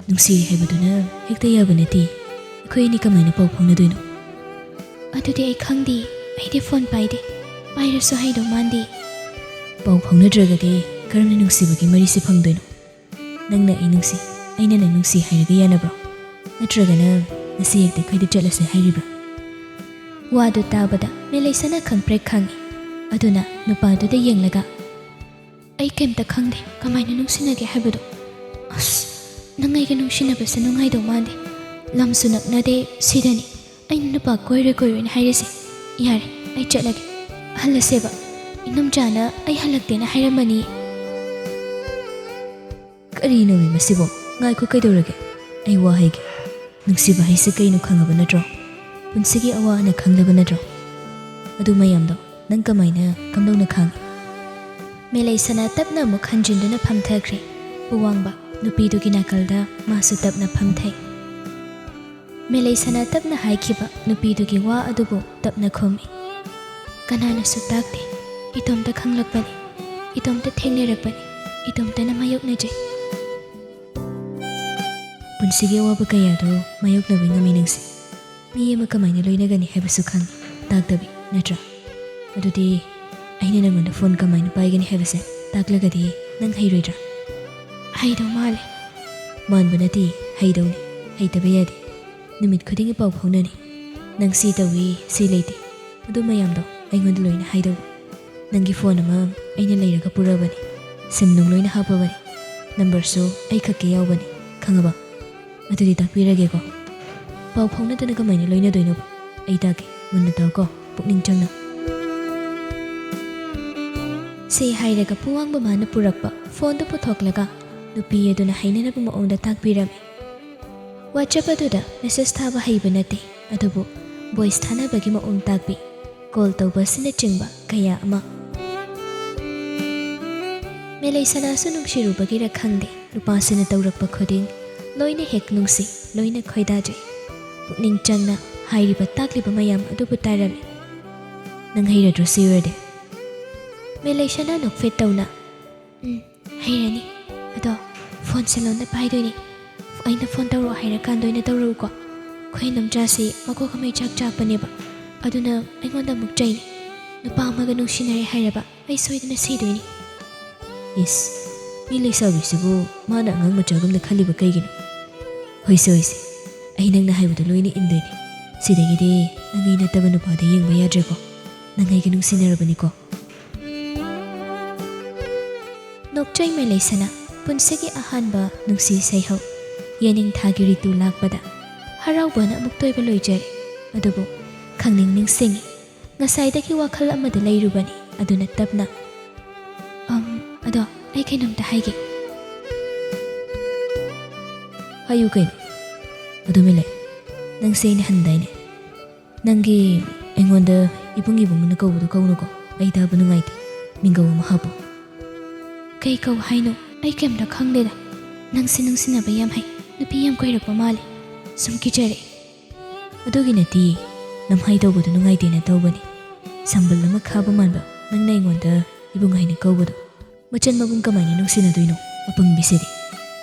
ꯅꯨꯡꯁꯤꯔꯦ ꯍꯥꯏꯕꯗꯨꯅ ꯍꯦꯛꯇ ꯌꯥꯕ ꯅꯠꯇꯦ꯫ ꯑꯩꯈꯣꯏ ꯑꯅꯤ ꯀꯃꯥꯏꯅ ꯄꯥꯎ ꯐꯥꯎꯅꯗꯣꯏꯅꯣ? ꯑꯗꯨꯗꯤ ꯑꯩ ꯈꯪꯗꯦ꯫ ꯑꯩꯗꯤ ꯐꯣꯟ ꯄꯥꯏꯗꯦ꯫ ꯄꯥꯏꯔꯁꯨ ꯍꯩꯗꯧ ꯃꯥꯟꯗꯦ꯫ ꯄꯥꯎ ꯐꯥꯎꯅꯗ꯭ꯔꯒꯗꯤ ꯀꯔꯝꯅ ꯅꯨꯡꯁꯤꯕꯒꯤ ꯃꯔꯤꯁꯦ ꯐꯪꯗꯣꯏꯅꯣ? ꯅꯪꯅ ꯑꯩ ꯅꯨꯡꯁꯤ, ꯑꯩꯅ ꯅꯪ ꯅꯨꯡꯁꯤ ꯍꯥꯏꯔꯒ ꯌꯥꯅꯕ꯭ꯔꯣ? ꯅꯠꯇ꯭ꯔꯒꯅ ꯉꯁꯤ ꯍꯦꯛꯇ ꯑꯩꯈꯣꯏꯗ ꯆꯠꯂꯁꯦ ꯍꯥꯏꯔꯤꯕ꯭ꯔꯣ? ꯋꯥꯗꯨ ꯇꯥꯕꯗ ꯃꯦꯂꯩꯁꯅ ꯈꯪꯄ꯭ꯔꯦꯛ ꯈꯪꯉꯤ꯫ ꯑꯗꯨꯅ ꯅꯨꯄꯥꯗꯨꯗ ꯌꯦꯡꯂꯒ, "ꯑꯩ ꯀꯩꯝꯇ ꯈꯪꯗꯦ, ꯀꯃꯥꯏꯅ ꯅꯨꯡꯁꯤꯅꯒꯦ ꯍꯥꯏꯕꯗꯣ꯫ ꯑꯁ, ꯅꯪ ꯑꯩꯒ ꯅꯨꯡꯁꯤꯅꯕꯁꯦ ꯅꯨꯡꯉꯥꯏꯗꯧ ꯃꯥꯟꯗꯦ꯫ ꯂꯝꯁꯨ ꯅꯛꯅꯗꯦ, ꯁꯤꯗꯅꯤ ꯑꯩꯅ ꯅꯨꯄꯥ ꯀꯣꯏꯔꯣꯏ ꯀꯣꯏꯔꯣꯏꯅ ꯍꯥꯏꯔꯤꯁꯦ꯫ ꯌꯥꯔꯦ, ꯑꯩ ꯆꯠꯂꯒꯦ꯫ ꯍꯜꯂꯁꯦꯕ꯫ ꯏꯅꯝꯆꯥꯅ ꯑꯩ ꯍꯜꯂꯛꯇꯦꯅ ꯍꯥꯏꯔꯝꯃꯅꯤ꯫" ꯀꯔꯤꯅꯣꯃꯤ ꯃꯁꯤꯕꯣ? ꯉꯥꯏꯈꯣ, ꯀꯩꯗꯧꯔꯒꯦ? ꯑꯩ ꯋꯥ ꯍꯥꯏꯒꯦ꯫ ꯅꯨꯡꯁꯤꯕ ꯍꯥꯏꯁꯦ ꯀꯩꯅꯣ ꯈꯪꯉꯕ ꯅꯠꯇ꯭ꯔꯣ? ꯄꯨꯟꯁꯤꯒꯤ ꯑꯋꯥ ꯑꯅꯥ ꯈꯪꯂꯕ ꯅꯠꯇ꯭ꯔꯣ? ꯑꯗꯨ ꯃꯌꯥꯝꯗꯣ ꯅꯪ ꯀꯃꯥꯏꯅ ꯀꯝꯗꯧꯅ ꯈꯪꯉꯤ? ꯃꯦꯂꯩꯁꯅꯥ ꯇꯞꯅ ꯑꯃꯨꯛ ꯍꯟꯖꯤꯟꯗꯨꯅ ꯐꯝꯊꯈ꯭ꯔꯦ꯫ ꯄꯨꯋꯥꯡꯕ ꯅꯨꯄꯤꯗꯨꯒꯤ ꯅꯥꯀꯜꯗ ꯃꯥꯁꯨ ꯇꯞꯅ ꯐꯝꯊꯩ꯫ ꯃꯦꯂꯩꯁꯅꯥ ꯇꯞꯅ ꯍꯥꯏꯈꯤꯕ ꯅꯨꯄꯤꯗꯨꯒꯤ ꯋꯥ ꯑꯗꯨꯕꯨ ꯇꯞꯅ ꯈꯨꯝꯃꯤ꯫ "ꯀꯅꯥꯅꯁꯨ ꯇꯥꯛꯇꯦ꯫ ꯏꯇꯣꯝꯇ ꯈꯪꯂꯛꯄꯅꯤ꯫ ꯏꯇꯣꯝꯇ ꯊꯦꯡꯅꯔꯛꯄꯅꯤ꯫ ꯏꯇꯣꯝꯇꯅ ꯃꯥꯌꯣꯛꯅꯖꯩ꯫" ꯄꯨꯟꯁꯤꯒꯤ ꯑꯋꯥꯕ ꯀꯌꯥꯗꯣ ꯃꯥꯌꯣꯛꯅꯕ ꯉꯝꯃꯤ ꯅꯪꯁꯦ꯫ ꯃꯤ ꯑꯃ ꯀꯃꯥꯏꯅ ꯂꯣꯏꯅꯒꯅꯤ ꯍꯥꯏꯕꯁꯨ ꯈꯪꯉꯤ, ꯇꯥꯛꯇꯕꯤ ꯅꯠꯇ꯭ꯔꯥ? ꯑꯗꯨꯗꯤ ꯑꯩꯅ ꯅꯪꯉꯣꯟꯗ ꯐꯣꯟ ꯀꯃꯥꯏꯅ ꯄꯥꯏꯒꯅꯤ ꯍꯥꯏꯕꯁꯦ ꯇꯥꯛꯂꯒꯗꯤ ꯅꯪ ꯍꯩꯔꯣꯏꯗ꯭ꯔꯥ? ꯍꯩꯗꯧ ꯃꯥꯜꯂꯦ꯫ ꯃꯥꯟꯕ ꯅꯠꯇꯦ, ꯍꯩꯗꯧꯅꯤ꯫ ꯍꯩꯇꯕ ꯌꯥꯗꯦ꯫ ꯅꯨꯃꯤꯠ ꯈꯨꯗꯤꯡꯒꯤ ꯄꯥꯎ ꯐꯥꯎꯅꯅꯤ꯫ ꯅꯪ ꯁꯤ ꯇꯧꯏ, ꯁꯤ ꯂꯩꯇꯦ, ꯑꯗꯨ ꯃꯌꯥꯝꯗꯣ ꯑꯩꯉꯣꯟꯗ ꯂꯣꯏꯅ ꯍꯥꯏꯗꯧꯕ꯫ ꯅꯪꯒꯤ ꯐꯣꯟ ꯑꯃ ꯑꯩꯅ ꯂꯩꯔꯒ ꯄꯨꯔꯕꯅꯤ꯫ ꯁꯤꯝ ꯅꯨꯡ ꯂꯣꯏꯅ ꯍꯥꯞꯄꯕꯅꯤ꯫ ꯅꯝꯕꯔꯁꯨ ꯑꯩ ꯈꯛꯀꯤ ꯌꯥꯎꯕꯅꯤ꯫ ꯈꯪꯉꯕ? ꯑꯗꯨꯗꯤ ꯇꯥꯛꯄꯤꯔꯒꯦꯀꯣ꯫ ꯄꯥꯎ ꯐꯥꯎꯅꯗꯅ ꯀꯃꯥꯏꯅ ꯂꯣꯏꯅꯗꯣꯏꯅꯣꯕ? ꯑꯩ ꯇꯥꯛꯀꯦ, ꯃꯨꯟꯅ ꯇꯥꯎꯀꯣ, ꯄꯨꯛꯅꯤꯡ ꯆꯪꯅ꯫ ꯁꯤ ꯍꯥꯏꯔꯒ ꯄꯨꯋꯥꯡꯕ ꯃꯥꯅ ꯄꯨꯔꯛꯄ ꯐꯣꯟꯗꯨ ꯄꯨꯊꯣꯛꯂꯒ ꯅꯨꯄꯤ ꯑꯗꯨꯅ ꯍꯩꯅꯅꯕ ꯃꯑꯣꯡꯗ ꯇꯥꯛꯄꯤꯔꯝꯃꯤ꯫ WhatsApp ꯑꯗꯨꯗ ꯃꯦꯁꯦꯖ ꯊꯥꯕ ꯍꯩꯕ ꯅꯠꯇꯦ, ꯑꯗꯨꯕꯨ ꯚꯣꯏꯁ ꯊꯥꯅꯕꯒꯤ ꯃꯑꯣꯡ ꯇꯥꯛꯄꯤ, ꯀꯣꯜ ꯇꯧꯕ ꯑꯁꯤꯅꯆꯤꯡꯕ ꯀꯌꯥ ꯑꯃ꯫ ꯃꯦꯂꯩꯁꯅꯥꯁꯨ ꯅꯨꯡꯁꯤꯔꯨꯕꯒꯤꯔ ꯈꯪꯗꯦ, ꯅꯨꯄꯥꯁꯤꯅ ꯇꯧꯔꯛꯄ ꯈꯨꯗꯤꯡ ꯂꯣꯏꯅ ꯍꯦꯛ ꯅꯨꯡꯁꯤ, ꯂꯣꯏꯅ ꯈꯣꯏꯗꯥꯖꯩ꯫ ꯄꯨꯛꯅꯤꯡ ꯆꯪꯅ ꯍꯥꯏꯔꯤꯕ ꯇꯥꯛꯂꯤꯕ ꯃꯌꯥꯝ ꯑꯗꯨꯕꯨ ꯇꯥꯔꯝꯃꯤ꯫ "ꯅꯪ ꯍꯩꯔꯗ꯭ꯔꯣ ꯁꯤ ꯑꯣꯏꯔꯗꯤ?" ꯃꯦꯂꯩꯁꯅ ꯅꯣꯛꯐꯦꯠ ꯇꯧꯅ, "ꯎꯝ, ꯍꯩꯔꯅꯤ꯫ ꯑꯗꯣ ꯐꯣꯟꯁꯦ ꯂꯣꯟꯗ ꯄꯥꯏꯗꯣꯏꯅꯤ꯫ ꯑꯩꯅ ꯐꯣꯟ ꯇꯧꯔꯛꯑꯣ ꯍꯥꯏꯔꯀꯥꯟꯗ ꯑꯣꯏꯅ ꯇꯧꯔꯛꯎꯀꯣ꯫ ꯑꯩꯈꯣꯏ ꯏꯅꯝꯆꯥꯁꯤ ꯃꯀꯣꯛ ꯑꯃ ꯏꯆꯥꯛ ꯆꯥꯛꯄꯅꯦꯕ꯫ ꯑꯗꯨꯅ ꯑꯩꯉꯣꯟꯗ ꯑꯃꯨꯛ ꯆꯩꯅꯤ꯫ ꯅꯨꯄꯥ ꯑꯃꯒ ꯅꯨꯡꯁꯤꯅꯔꯦ ꯍꯥꯏꯔꯕ ꯑꯩ ꯁꯣꯏꯗꯅ ꯁꯤꯗꯣꯏꯅꯤ꯫" "ꯏꯁ, ꯃꯤ ꯂꯩꯁꯥꯕꯤꯁꯤꯕꯨ ꯃꯥꯅ ꯑꯉꯥꯡ ꯃꯆꯥꯒꯨꯝꯅ ꯈꯜꯂꯤꯕ ꯀꯩꯒꯤꯅꯣ?" "ꯍꯣꯏꯁꯦ, ꯍꯣꯏꯁꯦ, ꯑꯩ ꯅꯪꯅ ꯍꯥꯏꯕꯗꯣ ꯂꯣꯏꯅ ꯏꯟꯗꯣꯏꯅꯤ꯫ ꯁꯤꯗꯒꯤꯗꯤ ꯅꯪ ꯑꯩ ꯅꯠꯇꯕ ꯅꯨꯄꯥꯗ ꯌꯦꯡꯕ ꯌꯥꯗ꯭ꯔꯦꯀꯣ꯫ ꯅꯪ ꯑꯩꯒ ꯅꯨꯡꯁꯤꯅꯔꯕꯅꯤꯀꯣ?" ꯅꯣꯛꯆꯩ ꯃꯦꯂꯩꯁꯅ ꯄꯨꯟꯁꯤꯒꯤ ꯑꯍꯥꯟꯕ ꯅꯨꯡꯁꯤ ꯁꯩꯍꯧ꯫ ꯌꯦꯅꯤꯡꯊꯥꯒꯤ ꯔꯤꯇꯨ ꯂꯥꯛꯄꯗ ꯍꯔꯥꯎꯕꯅ ꯑꯃꯨꯛ ꯇꯣꯏꯕ ꯂꯣꯏꯖꯔꯦ꯫ ꯑꯗꯨꯕꯨ ꯈꯪꯅꯤꯡ ꯅꯤꯡꯁꯤꯡꯉꯤ꯫ ꯉꯁꯥꯏꯗꯒꯤ ꯋꯥꯈꯜ ꯑꯃꯗ ꯂꯩꯔꯨꯕꯅꯤ꯫ ꯑꯗꯨꯅ ꯇꯞꯅ, "ꯑꯝ, ꯑꯗꯣ ꯑꯩ ꯀꯩꯅꯣꯝꯇ ꯍꯥꯏꯒꯦ꯫" "ꯍꯥꯏꯌꯨ ꯀꯩꯅꯣ?" "ꯑꯗꯨ ꯃꯦꯂꯩ, ꯅꯪꯁꯦ ꯑꯩꯅ ꯍꯟꯗꯥꯏꯅꯦ?" "ꯅꯪꯒꯤ ꯑꯩꯉꯣꯟꯗ ꯏꯕꯨꯡ ꯏꯕꯨꯡꯅ ꯀꯧꯕꯗꯣ ꯀꯧꯅꯨꯀꯣ, ꯑꯩ ꯇꯥꯕ ꯅꯨꯡꯉꯥꯏꯇꯦ꯫ ꯃꯤꯡꯒꯧ ꯑꯃ ꯍꯥꯞꯄꯣ꯫" "ꯀꯩ ꯀꯧ ꯍꯥꯏꯅꯣ? ꯑꯩ ꯀꯩꯝꯇ ꯈꯪꯗꯦꯗ꯫ ꯅꯪꯁꯦ ꯅꯨꯡꯁꯤꯅꯕ ꯌꯥꯝ ꯍꯩ, ꯅꯨꯄꯤ ꯌꯥꯝ ꯀꯣꯏꯔꯛꯄ ꯃꯥꯜꯂꯦ꯫ ꯁꯨꯝ ꯀꯤꯖꯔꯦ꯫" "ꯑꯗꯨꯒꯤ ꯅꯠꯇꯦ, ꯅꯝꯍꯥꯏ ꯇꯧꯕꯗꯣ ꯅꯨꯡꯉꯥꯏꯇꯦꯅ ꯇꯧꯕꯅꯤ꯫ ꯁꯝꯕꯜ ꯑꯃ ꯈꯥꯕ ꯃꯥꯟꯕ ꯅꯪꯅ ꯑꯩꯉꯣꯟꯗ ꯏꯕꯨꯡ ꯍꯥꯏꯅ ꯀꯧꯕꯗꯣ꯫ ꯃꯆꯟ ꯃꯕꯨꯡ ꯀꯃꯥꯏꯅ ꯅꯨꯡꯁꯤꯅꯗꯣꯏꯅꯣ, ꯑꯄꯪꯕꯤꯁꯤꯗꯤ?"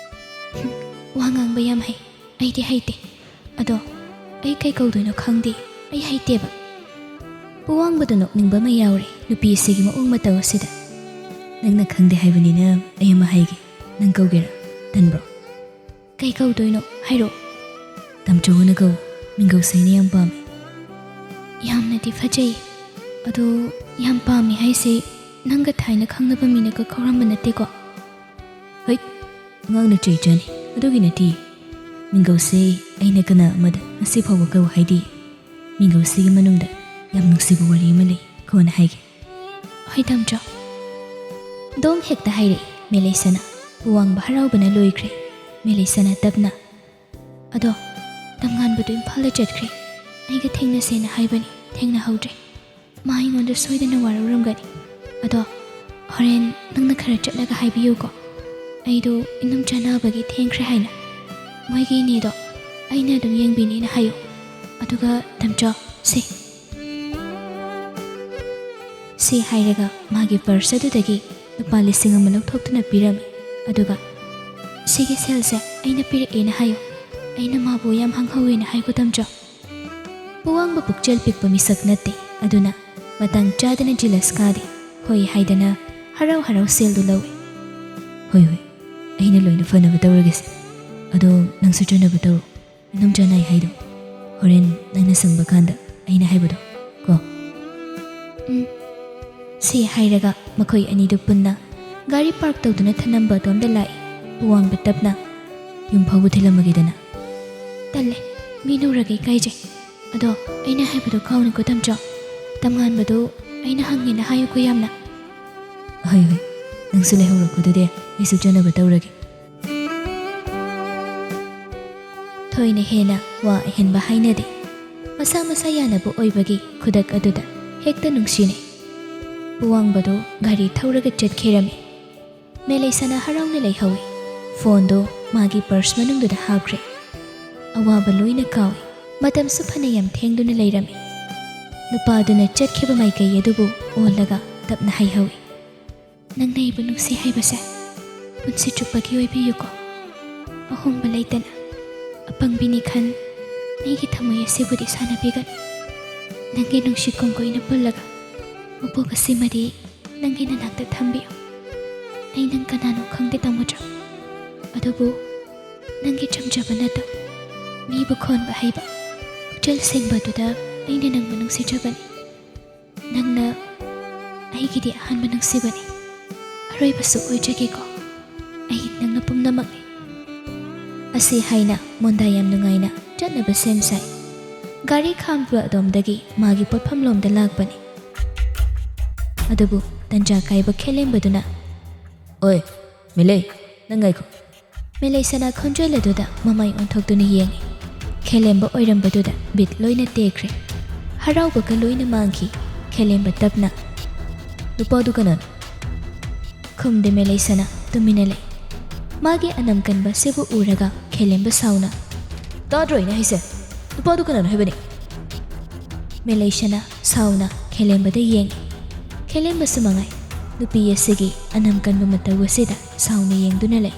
"ꯍꯨꯝ, ꯋꯥ ꯉꯥꯡꯕ ꯌꯥꯝ ꯍꯩ, ꯑꯩꯗꯤ ꯍꯩꯇꯦ꯫ ꯑꯗꯣ ꯑꯩ ꯀꯩ ꯀꯧꯗꯣꯏꯅꯣ ꯈꯪꯗꯦ, ꯑꯩ ꯍꯩꯇꯦꯕ꯫" ꯄꯨꯋꯥꯡꯕꯗ ꯅꯣꯛꯅꯤꯡꯕ ꯑꯃ ꯌꯥꯎꯔꯦ ꯅꯨꯄꯤ ꯑꯁꯤꯒꯤ ꯃꯑꯣꯡ ꯃꯇꯧ ꯑꯁꯤꯗ꯫ "ꯅꯪꯅ ꯈꯪꯗꯦ ꯍꯥꯏꯕꯅꯤꯅ ꯑꯩ ꯑꯃ ꯍꯥꯏꯒꯦ, ꯅꯪ ꯀꯧꯒꯦꯔꯥ? ꯇꯟꯕ꯭ꯔꯣ?" "ꯀꯩ ꯀꯧꯗꯣꯏꯅꯣ? ꯍꯥꯏꯔꯛꯑꯣ꯫" "ꯇꯥꯝꯆꯧꯅ ꯀꯧ, ꯃꯤꯡꯒꯧꯁꯦ ꯑꯩꯅ ꯌꯥꯝ ꯄꯥꯝꯃꯦ꯫" "ꯌꯥꯝꯅꯗꯤ ꯐꯖꯩ꯫ ꯑꯗꯣ ꯌꯥꯝ ꯄꯥꯝꯃꯤ ꯍꯥꯏꯁꯦ ꯅꯪꯒ ꯊꯥꯏꯅ ꯈꯪꯅꯕ ꯃꯤꯅꯒ ꯀꯧꯔꯝꯕ ꯅꯠꯇꯦꯀꯣ?" "ꯍꯩꯠ, ꯑꯉꯥꯡꯅ ꯆꯩ ꯆꯥꯅꯤ꯫ ꯑꯗꯨꯒꯤ ꯅꯠꯇꯦ꯫ ꯃꯤꯡꯒꯧꯁꯦ ꯑꯩꯅ ꯀꯅꯥ ꯑꯃꯗ ꯉꯁꯤ ꯐꯥꯎꯕ ꯀꯧ ꯍꯥꯏꯗꯦ꯫ ꯃꯤꯡꯒꯧꯁꯤꯒꯤ ꯃꯅꯨꯡꯗ ꯌꯥꯝ ꯅꯨꯡꯁꯤꯕ ꯋꯥꯔꯤ ꯑꯃ ꯂꯩ, ꯀꯣꯟꯅ ꯍꯥꯏꯒꯦ꯫" "ꯍꯣꯏ ꯇꯥꯝꯆꯧ꯫" ꯗꯣꯡ ꯍꯦꯛꯇ ꯍꯥꯏꯔꯛꯏ ꯃꯦꯂꯩꯁꯅ꯫ ꯄꯨꯋꯥꯡꯕ ꯍꯔꯥꯎꯕꯅ ꯂꯣꯏꯈ꯭ꯔꯦ꯫ ꯃꯦꯂꯩꯁꯅ ꯇꯞꯅ, "ꯑꯗꯣ ꯇꯝꯉꯥꯟꯕꯗꯣ ꯏꯝꯐꯥꯜꯗ ꯆꯠꯈ꯭ꯔꯦ꯫ ꯑꯩꯒ ꯊꯦꯡꯅꯁꯦꯅ ꯍꯥꯏꯕꯅꯤ, ꯊꯦꯡꯅꯍꯧꯗ꯭ꯔꯦ꯫ ꯃꯥ ꯑꯩꯉꯣꯟꯗ ꯁꯣꯏꯗꯅ ꯋꯥꯔꯧꯔꯝꯒꯅꯤ꯫ ꯑꯗꯣ ꯍꯣꯔꯦꯟ ꯅꯪꯅ ꯈꯔ ꯆꯠꯂꯒ ꯍꯥꯏꯕꯤꯌꯨꯀꯣ꯫ ꯑꯩꯗꯣ ꯏꯅꯝꯆꯥ ꯅꯥꯕꯒꯤ ꯊꯦꯡꯈ꯭ꯔꯦ ꯍꯥꯏꯅ꯫ ꯃꯣꯏꯒꯤ ꯏꯅꯦꯗꯣ ꯑꯩꯅ ꯑꯗꯨꯝ ꯌꯦꯡꯕꯤꯅꯤꯅ ꯍꯥꯏꯌꯨ꯫ ꯑꯗꯨꯒ ꯇꯥꯝꯆꯧ, ꯁꯦ꯫" ꯁꯤ ꯍꯥꯏꯔꯒ ꯃꯥꯒꯤ ꯄꯔꯁ ꯑꯗꯨꯗꯒꯤ ꯂꯨꯄꯥ ꯂꯤꯁꯤꯡ ꯑꯃ ꯂꯧꯊꯣꯛꯇꯨꯅ ꯄꯤꯔꯝꯃꯤ꯫ ꯑꯗꯨꯒ, "ꯁꯤꯒꯤ ꯁꯦꯜꯁꯦ ꯑꯩꯅ ꯄꯤꯔꯛꯑꯦꯅ ꯍꯥꯏꯌꯨ, ꯑꯩꯅ ꯃꯥꯕꯨ ꯌꯥꯝ ꯍꯪꯍꯧꯋꯦꯅ ꯍꯥꯏꯒꯣ ꯇꯝꯗ꯭ꯔꯣ?" ꯄꯨꯋꯥꯡꯕ ꯄꯨꯛꯆꯦꯜ ꯄꯤꯛꯄ ꯃꯤꯁꯛ ꯅꯠꯇꯦ, ꯑꯗꯨꯅ ꯃꯇꯥꯡ ꯆꯥꯗꯅ ꯖꯤꯂꯁ ꯀꯥꯗꯦ꯫ ꯍꯣꯏ ꯍꯥꯏꯗꯅ ꯍꯔꯥꯎ ꯍꯔꯥꯎ ꯁꯦꯜꯗꯨ ꯂꯧꯏ꯫ "ꯍꯣꯏ, ꯍꯣꯏ, ꯑꯩꯅ ꯂꯣꯏꯅ ꯐꯅꯕ ꯇꯧꯔꯒꯦꯁꯦ꯫ ꯑꯗꯣ ꯅꯪꯁꯨ ꯆꯠꯅꯕ ꯇꯧꯔꯣ, ꯃꯅꯨꯡ ꯆꯅꯥꯏ ꯍꯥꯏꯗꯣ꯫ ꯍꯣꯔꯦꯟ ꯅꯪꯅ ꯁꯪꯕ ꯀꯥꯟꯗ ꯑꯩꯅ ꯍꯥꯏꯕꯗꯣ ꯀꯣ꯫" "ꯎꯝ꯫" ꯁꯤ ꯍꯥꯏꯔꯒ ꯃꯈꯣꯏ ꯑꯅꯤꯗꯨ ꯄꯨꯟꯅ ꯒꯥꯔꯤ ꯄꯥꯔꯛ ꯇꯧꯗꯨꯅ ꯊꯅꯝꯕ ꯑꯗꯣꯝꯗ ꯂꯥꯛꯏ꯫ ꯄꯨꯋꯥꯡꯕ ꯇꯞꯅ, "ꯌꯨꯝ ꯐꯥꯎꯕ ꯊꯤꯜꯂꯝꯃꯒꯦꯗꯅ?" "ꯇꯜꯂꯦ, ꯃꯤ ꯅꯨꯔꯒ ꯏꯀꯥꯏꯖꯩ꯫ ꯑꯗꯣ ꯑꯩꯅ ꯍꯥꯏꯕꯗꯣ ꯀꯥꯎꯅꯨꯀꯣ ꯇꯝꯆꯧ꯫ ꯇꯝꯉꯥꯟꯕꯗꯨ ꯑꯩꯅ ꯍꯪꯉꯦꯅ ꯍꯥꯏꯌꯨꯀꯣ ꯌꯥꯝꯅ꯫" "ꯍꯣꯏ, ꯍꯣꯏ, ꯅꯪꯁꯨ ꯂꯩꯍꯧꯔꯣꯀꯣ ꯑꯗꯨꯗꯤ, ꯑꯩꯁꯨ ꯆꯠꯅꯕ ꯇꯧꯔꯒꯦ꯫" ꯊꯣꯏꯅ ꯍꯦꯟꯅ ꯋꯥ ꯑꯍꯦꯟꯕ ꯍꯥꯏꯅꯗꯦ꯫ ꯃꯁꯥ ꯃꯁꯥ ꯌꯥꯅꯕ ꯑꯣꯏꯕꯒꯤ ꯈꯨꯗꯛ ꯑꯗꯨꯗ ꯍꯦꯛꯇ ꯅꯨꯡꯁꯤꯅꯩ꯫ ꯄꯨꯋꯥꯡꯕꯗꯨ ꯒꯥꯔꯤ ꯊꯧꯔꯒ ꯆꯠꯈꯤꯔꯝꯃꯤ꯫ ꯃꯦꯂꯩꯁꯅꯥ ꯍꯔꯥꯎꯅ ꯂꯩꯍꯧꯏ꯫ ꯐꯣꯟꯗꯨ ꯃꯥꯒꯤ ꯄꯔꯁ ꯃꯅꯨꯡꯗꯨꯗ ꯍꯥꯞꯈ꯭ꯔꯦ꯫ ꯑꯋꯥꯕ ꯂꯣꯏꯅ ꯀꯥꯎꯏ꯫ ꯃꯇꯝꯁꯨ ꯐꯅꯌꯥꯝ ꯊꯦꯡꯗꯨꯅ ꯂꯩꯔꯝꯃꯤ꯫ ꯅꯨꯄꯥꯗꯨꯅ ꯆꯠꯈꯤꯕ ꯃꯥꯏꯀꯩ ꯑꯗꯨꯕꯨ ꯑꯣꯜꯂꯒ ꯇꯞꯅ ꯍꯥꯏꯍꯧꯏ, "ꯅꯪꯅ ꯑꯩꯕꯨ ꯅꯨꯡꯁꯤ ꯍꯥꯏꯕꯁꯦ ꯄꯨꯟꯁꯤ ꯆꯨꯞꯄꯒꯤ ꯑꯣꯏꯕꯤꯌꯨꯀꯣ꯫ ꯑꯍꯣꯡꯕ ꯂꯩꯇꯅ꯫ ꯑꯄꯪꯕꯤꯅꯤ ꯈꯟ ꯑꯩꯒꯤ ꯊꯃꯣꯏ ꯑꯁꯤꯕꯨꯗꯤ ꯁꯥꯟꯅꯕꯤꯒꯅꯨ꯫ ꯅꯪꯒꯤ ꯅꯨꯡꯁꯤ ꯀꯣꯡꯒꯣꯏꯅ ꯄꯨꯜꯂꯒ ꯃꯄꯣꯛ ꯑꯁꯤꯃꯗꯤ ꯅꯪꯒꯤ ꯅꯅꯥꯛꯇ ꯊꯝꯕꯤꯌꯨ꯫ ꯑꯩ ꯅꯪ ꯀꯅꯥꯅꯣ ꯈꯪꯗꯦ ꯇꯥꯃꯣꯆꯧ꯫ ꯑꯗꯨꯕꯨ ꯅꯪꯒꯤ ꯆꯝꯖꯕ ꯅꯠꯇ ꯃꯤꯕꯨ ꯈꯣꯟꯕ ꯍꯩꯕ ꯄꯨꯛꯆꯦꯜ ꯁꯦꯡꯕꯗꯨꯗ ꯑꯩꯅ ꯅꯪꯕꯨ ꯅꯨꯡꯁꯤꯖꯕꯅꯤ꯫ ꯅꯪꯅ ꯑꯩꯒꯤꯗꯤ ꯑꯍꯥꯟꯕ ꯅꯨꯡꯁꯤꯕꯅꯤ꯫ ꯑꯔꯣꯏꯕꯁꯨ ꯑꯣꯏꯖꯒꯦꯀꯣ꯫ ꯑꯩ ꯅꯪꯅ ꯄꯨꯝꯅꯃꯛꯅꯤ꯫" ꯑꯁꯤ ꯍꯥꯏꯅ ꯃꯣꯟꯗꯥ ꯌꯥꯝ ꯅꯨꯡꯉꯥꯏꯅ ꯆꯠꯅꯕ ꯁꯦꯝ ꯁꯥꯏ꯫ ꯒꯥꯔꯤ ꯈꯥꯝꯕ ꯑꯗꯣꯝꯗꯒꯤ ꯃꯥꯒꯤ ꯄꯣꯠꯐꯝꯂꯣꯝꯗ ꯂꯥꯛꯄꯅꯤ꯫ ꯑꯗꯨꯕꯨ ꯇꯟꯖꯥ ꯀꯥꯏꯕ ꯈꯦꯂꯦꯝꯕꯗꯨꯅ, "ꯑꯣꯏ, ꯃꯦꯂꯩ, ꯅꯪ ꯉꯥꯏꯈꯣ꯫" ꯃꯦꯂꯩꯁꯅꯥ ꯈꯣꯟꯖꯦꯜ ꯑꯗꯨꯗ ꯃꯃꯥꯏ ꯑꯣꯟꯊꯣꯛꯇꯨꯅ ꯌꯦꯡꯏ꯫ ꯈꯦꯂꯦꯝꯕ ꯑꯣꯏꯔꯝꯕꯗꯨꯗ ꯕꯤꯠ ꯂꯣꯏꯅ ꯇꯦꯛꯈ꯭ꯔꯦ꯫ ꯍꯔꯥꯎꯕꯒ ꯂꯣꯏꯅ ꯃꯥꯡꯈꯤ꯫ ꯈꯦꯂꯦꯝꯕ ꯇꯞꯅ, "ꯅꯨꯄꯥꯗꯨ ꯀꯅꯥꯅꯣ?" ꯈꯨꯝꯗꯦ ꯃꯦꯂꯩꯁꯅꯥ, ꯇꯨꯃꯤꯟꯅ ꯂꯩ꯫ ꯃꯥꯒꯤ ꯑꯅꯝ ꯀꯟꯕ ꯑꯁꯤꯕꯨ ꯎꯔꯒ ꯈꯦꯂꯦꯝꯕ ꯁꯥꯎꯅ, "ꯇꯥꯗ꯭ꯔꯣ ꯑꯩꯅ ꯍꯥꯏꯁꯦ? ꯅꯨꯄꯥꯗꯨ ꯀꯅꯥꯅꯣ ꯍꯥꯏꯕꯅꯤ?" ꯃꯦꯂꯩꯁꯅꯥ ꯁꯥꯎꯅ ꯈꯦꯂꯦꯝꯕꯗ ꯌꯦꯡꯏ꯫ ꯈꯦꯂꯦꯝꯕꯁꯨ ꯃꯉꯥꯏ, ꯅꯨꯄꯤ ꯑꯁꯤꯒꯤ ꯑꯅꯝ ꯀꯟꯕ ꯃꯇꯧ ꯑꯁꯤꯗ ꯁꯥꯎꯅ ꯌꯦꯡꯗꯨꯅ ꯂꯩ꯫